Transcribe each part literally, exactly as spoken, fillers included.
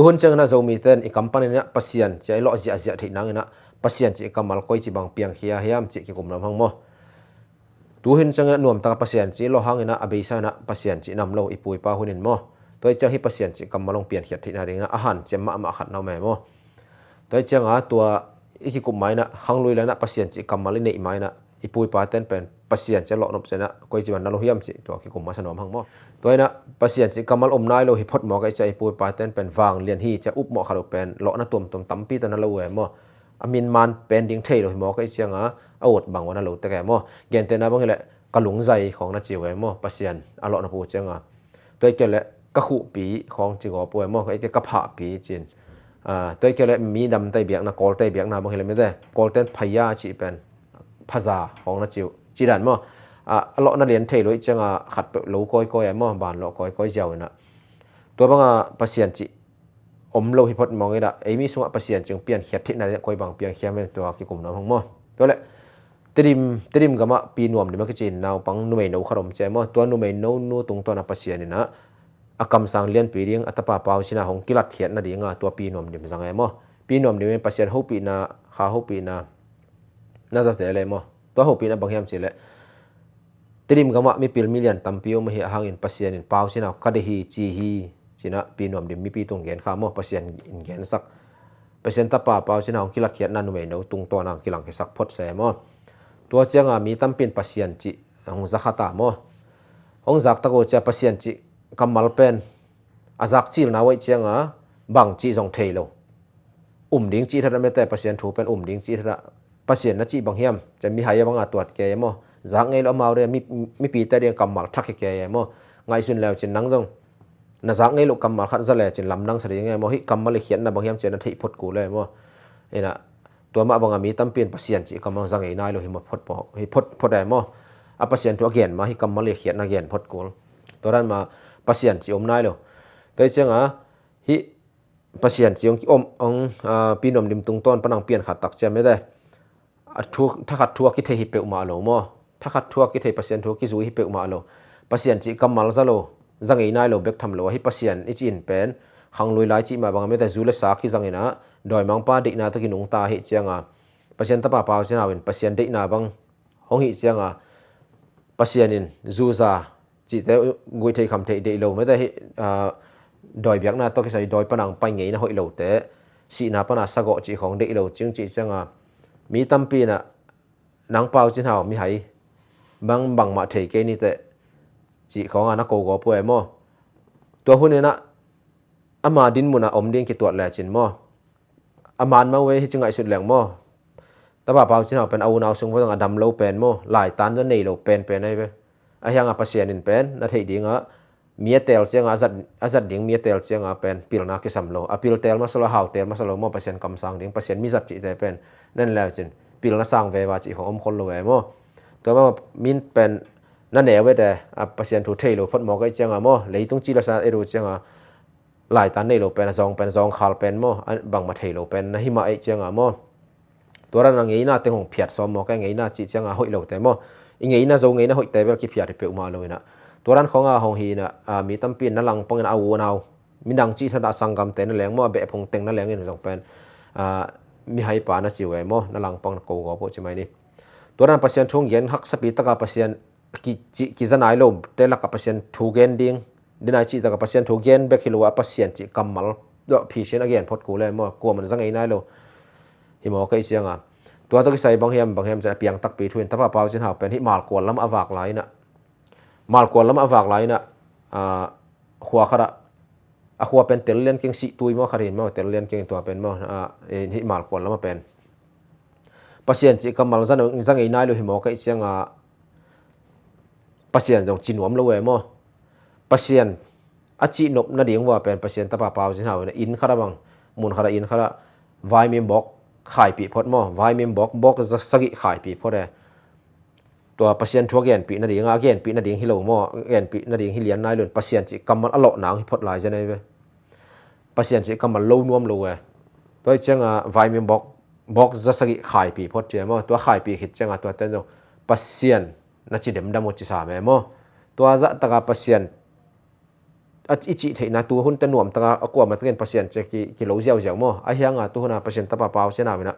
Tuhun ciangin ah Zomite in i kam panin ah Pasian cih i lawh ziahziah theih nangin ah Pasian cih kammal koici bang piangkhia hiam cih kikum nuam hang maw? Tuhun ciangin ah nuamtaka Pasian cih i lawh hangin ah a beisa in ah Pasian cih nam lo i pu i pa hun in maw? Tua hi ciang hih Pasian cih kammal hong piankhiat theihna dingin ah a hanciam mahmah khat na om e maw? Tua hi cianga tua i kikup ma in ah khanglui lai in ah Pasian cih kammal i neih ma in ah i pu i paten pen Pasian cih a lawh nop ciangin ah koici bang na lo hiam cih tua kikum masa nuam hang maw? Tua in ah Pasian cih kammal om nai lo hi phot mawk ahih ciang i pu i paten pen vanglian hi cih a upmawh khat uh pen lawhna tuamtuam tampi tawh na lo uh e maw? A min man pen ding thei lo hi mawk ahih cianga a ut bang uh a na lo tek e maw? Gentehna bang hileh ka lungzai khawng na ci uh e maw? Pasian a lawh nop uh cianga. Tua hi kei leh ka khuhpi khawng ci gawp uh e maw? Ka, ka phahpi cin. Ah, tua hi kei leh mi damte biakna, Kawlte biakna bang hileh mite Kawlten phaya cih pen phaza khawng na ci uh, cih dan maw? Ah, a lawhna lian thei lo ahih cianga khatpeuh lo kawikawi e maw? Ban lawh kawikawi ziau in ah. Tua banga Pasian cih om lo hi phot mawk in ah ei mi sungah Pasian cih hong piankhiat theihna dingin ah koi bang piangkhia hiam tua kikum nuam hang maw? Tua leh Tedim, Tedim gamah Pi Nuam Dim a kici in naupang numeino khat om ci e maw? Tua numeino nu tungtawn ah Pasian in ah a kamsang lianpi ding a tapa Pau Cin Hau hong kilatkhiat nadinga tua Pi Nuam Dim zang e maw? Pi Nuam Dim in Pasian hopihna, Kha hopihna na za zel e maw? Tua hopihna bang hiam cih leh Tedim gamah mipil milian tampi om ahi a hangin Pasian in Pau Cin Hau ka deih hi ci hi ci in ah Pi Nuam Dim mipi tung gen kha maw? Pasian in gensak, Pasian tapa Pau Cin Hau hong kilatkhiatna numeino tungtawn ah hong kilangkhiasak phot se maw? Tua cianga mi tampi in Pasian cih hong za kha ta maw? Hong zak tak uh ciang Pasian cih kammal pen a zak cilna uh ahih cianga bang cih zong thei lo. Um ding cih that a mite, Pasian thu pen um ding cih that a, Pasian na cih bang hiam? Ciang mihai a banga tuat kei e maw? Zak ngei lo amau ding, mi, mipite ding kammal thak hi kei e maw? Ngaihsun leu cin nang zong na zak ngei lo kammal khat za le cin lamdang sa ding e maw? Hih kammal i khiatna bang hiam cih na theih phot kul e maw? In ah tua mah banga mi tampi in Pasian cih kammal za ngei nai lo hi maw phot, hi phot, phot e maw? A Pasian thu a gen ma hih kammal i khiatna gen phot kul. Tua dan ma Pasian cih om nai lo. Tua hi cianga hih Pasian cih hong ki om, hong, ah, Pi Nuam Dim tungtawn pan hong pian khat tak ciang mite a thu, thakhat thu a kithei hi peuhmah lo maw? Thakhat thu a kithei, Pasian thu a kizui hi peuhmah lo. Pasian cih kammal za lo, za ngei nai lo bek tham lo a, hih Pasian i cih in pen khanglui lai cih mah banga mite zu le sa kizang in ah dawimangpa deihna tawh kinungta ahih cianga Pasian tapa Pau Cin Hau in Pasian deihna bang hong hih cianga Pasian in zu za cihte guih theih kham theih deih lo, mite hih, ah, dawi biakna tawh kisai dawi pana hong pai ngeina hoih lote, sihna pana sagawh cih khawng deih lo cing cih cianga mi tampi in ah nang Pau Cin Hau mihai bang bangmah thei kei ni teh cih khawng a na ko gawp uh e maw? Tua hun in ah ama dinmun ah om ding kituat le cin maw? A man mah uh e, hi ci ngaihsut leng maw? Tapa Pau Cin Hau pen a unau sung vua zong a dam lo pen maw? Laitan zong nei lo penpen ahi ve. A hianga Pasian in pen na theih dinga mi a teel cianga a zat, a zat ding mi a teel cianga pen pilna kisam lo. A pil teel masa lo, a hau teel masa lo maw? Pasian kamsang ding, Pasian mizat cihte pen na en leu cin pilna sang veva cih khawng om khol lo e maw? Tua maw min pen na neu vete, a Pasian thu thei lo phot mawk ahih cianga maw? Leitung ci le sa e ru cianga laitan nei lo pen a zawng pen, zawngkhal pen maw? A bangmah thei lo pen na hi mah ahih cianga maw? Tua dan a ngeina teng hong phiat sawm mawk e, ngeina cih cianga hoih lote maw? I ngeina zo, ngeina hoihte bel kiphiat hi peuhmah lo in ah. Tua dan khawnga hong hi in ah, ah, mi tampi in na langpang in ah a unau, midang cih thadah a sanggamte na leng maw? A behphung teng na leng in zong pen, ah, mihaipa na ci uh e maw? Na langpang na ko gawp uh ci mai ni. Tua dan Pasian thu hong gen haksapi taka Pasian ki, ci, kiza nai lote lakah Pasian thu gen ding, dinai cih takah Pasian thu gen bek hi lo a, Pasian cih kammal dawh phisin a gen phot kul e maw? Kuaman za ngei nai lo hi mawk ahih cianga. Tua tawh kisai bang hiam, bang hiam ciang a piang takpi thu in tapa Pau Cin Hau pen hih Malkual lamah a vak lai in ah, Malkual lamah a vak lai in ah, ah, khua khatah, a khua pen Tel Lian Keng, Sihtui maw khat hi in maw, Tel Lian Keng tua pen maw, ah, hih Malkual lamah pen Pasian cih kammal za, za ngei nai lo hi mawk ahih cianga Pasian zong ci nuam lo e maw? Pasian a cih nop nading vua pen Pasian tapa Pau Cin Hau in ah inn khatah bang, mun khatah, inn khatah vaimim bawk khaipih phot maw? Vaimim bawk, bawk za sagih khaipih phot e. Tua Pasian thu a genpih nadinga, a genpih nading hi lo maw? A genpih nading hi lian nai lo in Pasian cih kammal a lawh nang hi phot lai zen ahi ve. Pasian cih kammal lo nuam lo e. Tua hi cianga vaimim bawk, bawk za sagih khaipih phot ci e maw? Tua khaipih khit cianga tua ten zong Pasian na ci demdam uh ci sam e maw? Tua zah taka Pasian a, i cih theihna tu hun te nuam taka a kuamah takin Pasian ci a ki, kilo ziauziau maw. Ahi hanga tu huna Pasian tapa Pau Cin Hau in ah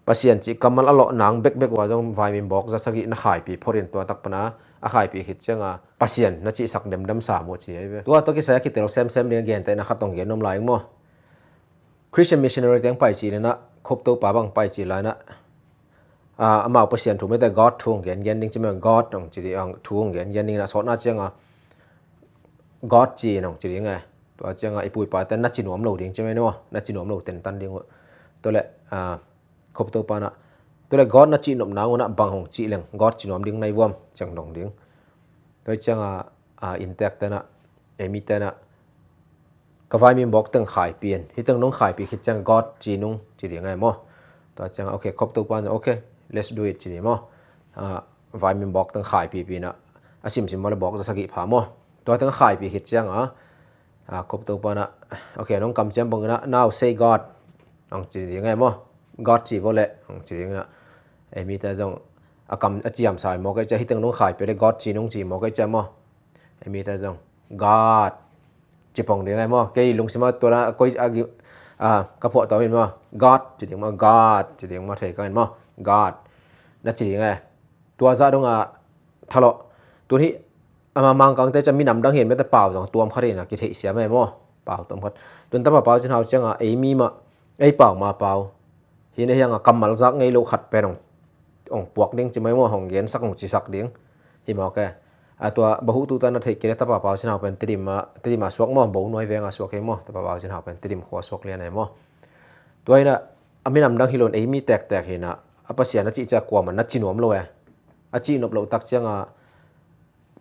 Pasian cih kammal a lawh nang bekbek uh a zong vaimim bawk za sagih na khaipi phot in tua tak pana a khaipi khit cianga Pasian na cihsak demdam sam uh ci ahi ve. Tua tawh kisai a kitel semsem ding a gentehna khat tawh gen nuam lai ing maw. Christian missionary teng pai cih le na khop topa bang pai cih lai na, a, amau Pasian thu mete God thu hong gen gen ding ci maw, God hong ci ding, hong thu hong gen gen ding na sawtna cianga God ci in hong ci ding e. Tua cianga i pu i pa te na ci nuam lo ding ci mai ni maw, na ci nuam lo tentan ding uh. Tua le, a, khop topa na, tua le God na cih nop nang uh na bang hong cih leng God ci nuam ding nai vuam ciang dong ding. Tua cianga, a, inntek te na, ei mite na ka vaimim bawk teng khaipi in, hih teng nong khaipi khit ciang God ci nung ci ding e maw. Tua cianga, okay, khop topa na, okay, let's do it ci ding maw. A, vaimim bawk teng khaipipi na a simsim maw le bawk za sagih pha maw. Tua teng khaipi khit cianga, a, khop topa na, okay, nong kamciam bang na, now say God, hong ci ding e maw. God ci vo le, hong ci ding na. Ei mite zong a kam a ciam sai maw kei cia, hih teng nong khaipi le God ci nung ci maw kei cia maw. Ei mite zong God ci pong ding e maw. Kei lungsima tua na koi a gi, a, ka phuah tawm in maw. God ci ding maw, God ci ding maw, thei kang in maw. God na ci ding e. Tua zah donga thalawh. Tun hih ama Mangkangte cia minam dang hin mete pau zong tuam khat in a kitheih siam e maw. Pau tuam khat. Tun tapa Pau Cin Hau cianga ei mi mah, ei pau ma pau. Hi na hianga kammal zak ngei lo khat pen hong, hong puak ding ci mai maw, hong gensak hong cisak ding. Hi maw ke. A tua bahuh tuta na theih kei le tapa Pau Cin Hau pen Tedim a, Tedim a suak maw, Bo nuai venga suak hi maw, tapa Pau Cin Hau pen Tedim khua suak lian e maw. Tua hina a minam dang hi lo in ei mi tektek hina a Pasian a cih cia kuamah na ci nuam lo e. A cih nop loh tak cianga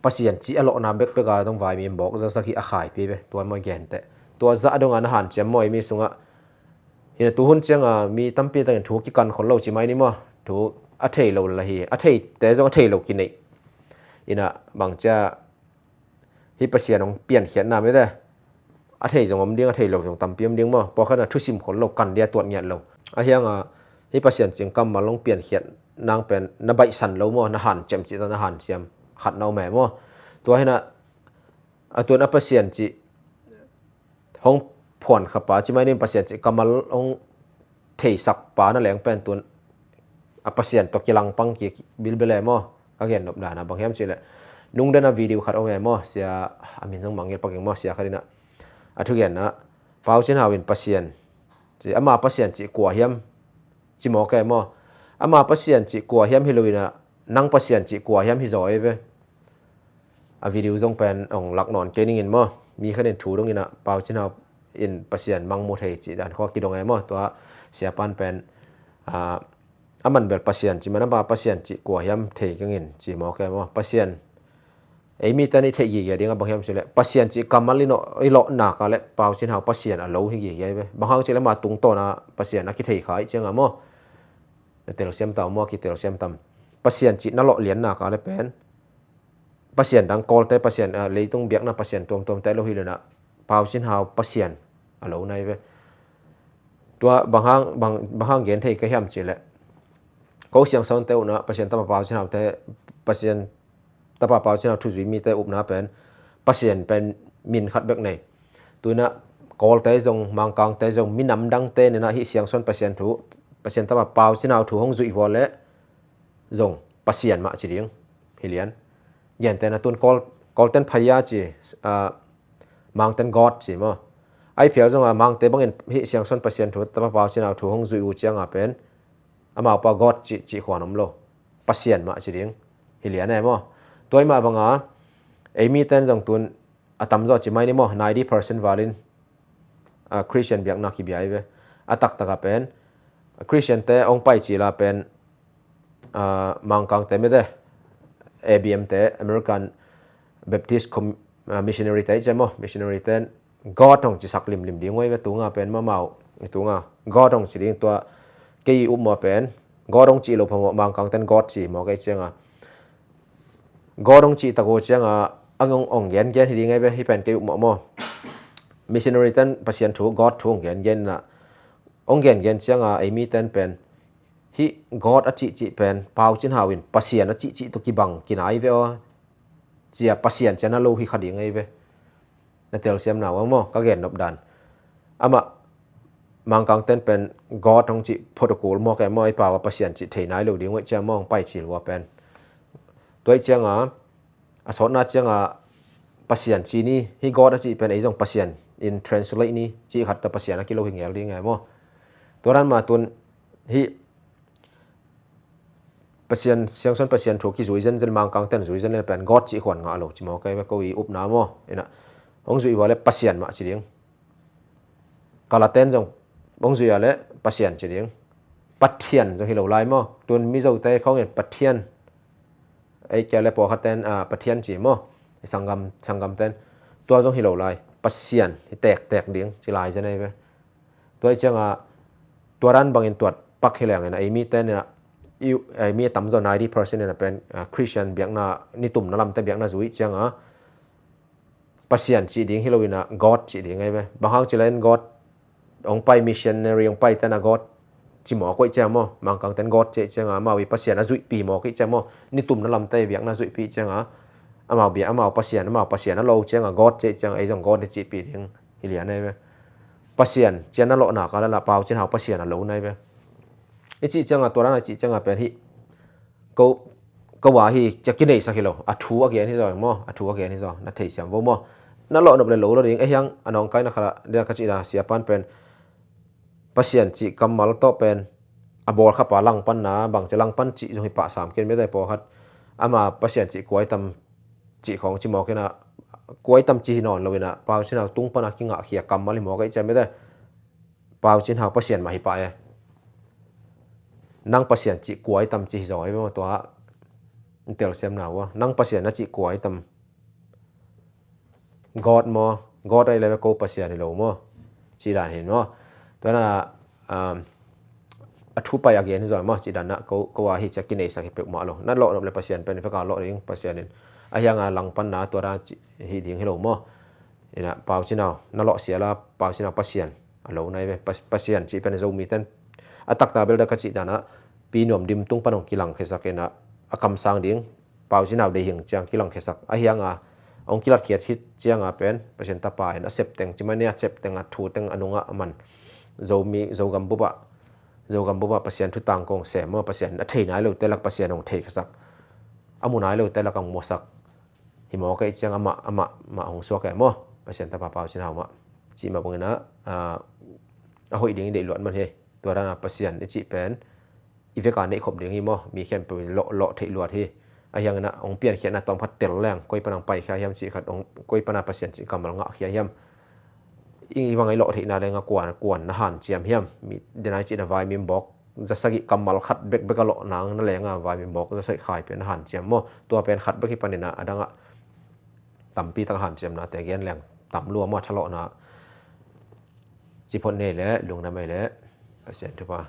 Pasian cih a lawhna bekbek a dong vaimim bawk za sagih a khaipi ve, tua maw i gente. Tua zah donga na hanciam maw ei mi sungah. Hina tu hun cianga mi tampi takin thu kikan khol lo ci mai ni maw. Thu a thei lo la hi, a theite zong a thei lo kineih. Ina bang cia hih Pasian hong piankhiatna mete. A thei zong om ding, a thei lo zong tampi om ding maw. Pawlkhatna thusim khol lo, kan dia tuat ngiat lo. A hianga hih Pasian cih kammal hong piankhiat nang pen na baihsan lo maw, na hanciam cih ta na hanciam khat na om e maw. Tua hina a tuan a Pasian cih hong phuan khapa ci mai nin Pasian cih kammal hong theisak pa na leng pen tun a Pasian tawh kilangpang ki bilbel e maw. Ka gen nop dana bang hiam cih leh nungden a video khat hong e maw, sia a min hong mangngilh paking maw, sia khat ina a thugenna Pau Cin Hau in Pasian ci, ama Pasian cih kua hiam ci maw ke maw. Ama Pasian cih kua hiam hi lo ina nang Pasian cih kua hiam hi zaw e ve. A video zong pen hong lak nawn kei ningin maw. Mi khat in thu dong ina Pau Cin Hau in Pasian mang mu thei cih dan khua kidong e maw. Tua siapan pen, a, a man bel Pasian ci man a ba Pasian cih kua hiam thei kengin ci maw ke maw. Pasian ei mi tan i theih gige ding a bang hiam cih leh Pasian cih kammal i lawh, i lawh nak a leh Pau Cin Hau Pasian a lo hi gige ve. Bang hang cih leh ma tungtawna Pasian a kithei kha i cianga maw. Na telsiam tau maw, kitelsiam tam. Pasian cih na lawh lian nak a leh pen Pasian dang kawlte, Pasian, a, leitung biakna Pasian tuamtuamte lo hi lena Pau Cin Hau Pasian a lo nai ve. Tua bang hang, bang, bang hang gen thei ka hiam cih leh ko Siangsawnte upna Pasian tapa Pau Cin Haute, Pasian tapa Pau Cin Hau thuzui mite upna pen Pasian pen min khat bek nei. Tuina kawlte zong, Mangkangte zong, minam dangte nena hih Siangsawn Pasian thu, Pasian tapa Pau Cin Hau thu hong zuih vua leh zong Pasian mah ci ding hi lian. Gentehna tun kawl, kawlten phaya ci, a, Mangten God ci maw. Ai phial zonga Mangte bangin hih Siangsawn Pasian thu tapa Pau Cin Hau thu hong zuih uh cianga pen amau pa God ci, cih khuan om lo. Pasian mah ci ding hi lian e maw. Tua i mah banga ei miten zong tun a tamzaw ci mai ni maw, ninety percent valin, a, Christian biakna kibia i ve. A taktaka pen Christian te hong pai cila pen, a, Mangkangte mete, A B M te, American Baptist Com-, a, Missionary te i ci maw, missionary ten God hong cisak limlim ding uh i ve. Tunga pen mamau tunga God hong ci ding, tua kei upmawh pen God hong cih lo phamawh, Mangkangten God ci maw kei cianga. God hong cih tak uh cianga a ngong hong gengen hi ding ei ve, hih pen kei upmawh maw. Missionary ten Pasian thu, God thu hong gengen na. Hong gengen cianga ei miten pen hih God a cihcih pen Pau Cin Hau in Pasian a cihcih tawh kibang kinai ve aw. Cia Pasian cia na lo hi kha ding ei ve. Na telsiamna uh maw, ka gen nop dan. Amah Mangkangten pen God hong cih protocol maw, kei maw, ei pau a Pasian cih thei nai lo ding uh ei ciang maw, hong pai cil uh a pen. Tua ei cianga a sawtna cianga Pasian ci ni, hih God a cih pen ei zong Pasian in translate ni, cih khat ta Pasian a kilo hi ngel ding ngai maw. Tua dan mah tun hih Pasian, Siangsawn Pasian thu kizui zenzen, Mangkangten zui zenzen pen God cih khuan ngah lo ci maw, kei ve ko i upna maw. Ina hong zuih uh a le Pasian mah ci ding. Kalaten zong hong zuih a le Pasian ci ding. Pathian zong hi lo lai maw. Tun Mizote khawngin Pathian, ei kia le pawlkhaten, ah, Pathian ci maw. Sanggam, sanggamten tua zong hi lo lai. Pasian hi tektek ding ci lai zen ei ve. Tua ei cianga tua dan bangin tuat pak hi lengin a, ei miten ina, ei mi a tamzaw ninety percent ina pen, ah, Christian biakna, nitumna lamte biakna zui cianga Pasian cih ding hi lo ina God cih ding ei ve. Bang hang ci la in God hong pai, missionary hong pai tena God ci mawk uh ei ciang maw. Mangkangten God cih ei cianga amau i Pasian a zuihpi mawk uh ei ciang maw. Nitumna lamte biakna zuihpi cianga amau biak, amau Pasian, amau Pasian a lo cianga God cih ei cianga ei zong God hi cihpi ding hi lian ei ve. Pasian cian a lawhna ka lala Pau Cin Hau Pasian a lo nai ve. I cih cianga tua dan a cih cianga pen hih ko, ko a hi cia kineisak hi lo. A thu a gen hi zaw maw, a thu a gen hi zaw, na theisiam vo maw. Na lawh nop le lo lo ding ei hiang a nawngkaina khala dina ka cihna siapan pen Pasian cih kammal tawh pen a bawlkhapa langpanna bang cia langpan cih zong hi pah sam ken mete pawlkhat. Ama Pasian cih kuai tam cih khawng ci mawk ina, kuai tam ci hi nawn lo ina Pau Cin Hau tung pana kingahkhia kammal hi mawk ei ciang mete. Pau Cin Hau Pasian mah hi pah e. Nang Pasian cih kuai tam ci hi zaw ei ve maw tua. Telsiamna uh a, nang Pasian na cih kuai tam. God maw, God ei le ve ko Pasian hi lo maw. Cih dan hin maw. Tua na, um, a thu pai a gen hi zaw maw, cih dan na ko, ko a hi cia kineisak hi peuhmah lo. Na lawh nop le Pasian pen veka lawh ding Pasian in. A hianga langpanna tua dan hi ding hi lo maw. Ina Pau Cin Hau na lawh sia la Pau Cin Hau Pasian a lo nai ve. Pas-, Pasian cih pen Zomiten a taktak bel da ka cih dan a Pi Nuam Dim tung pan hong kilangkhiasak ina a kamsang ding Pau Cin Hau deihing ciang kilangkhiasak. A hianga hong kilatkhiat khit cianga pen Pasian tapa in a septeng ci mania, septeng a thuteng a nungah a man Zomi, Zogam bupah, Zogam bupah Pasian thutang kong sem maw, Pasian a thei nai lote lak Pasian hong theikhiasak. A mu nai lote lak hong muasak. Hi mawk ei ciang amah, amah, amah hong suak e maw. Pasian tapa Pau Cin Hau mah. Cih mah bangin a, a, a hoih ding i deih luat man hi. Tua dana Pasian i cih pen i veka neihkhop ding hi maw. Mi khempeuh in lawh, lawh theih luat hi. A hiangin a hong piankhiatna tawmkhat tel leng koi pana hong paikhia hiam cih khat, hong, koi pana Pasian cih kammal ngahkhia hiam. I, i bang i lawh theihna lenga kuan, kuan na hanciam hiam. Mi denai cihna vaimim bawk zasagih kammal khat bekbek a lawh nang na lenga vaimim bawk zasagih khai pia na hanciam maw. Tua pen khat bek hi panina a dangah tampi taka hanciamnate gen leng tam lua maw, thalawhna ciphot nei le lungdam ei le Pasian thupha.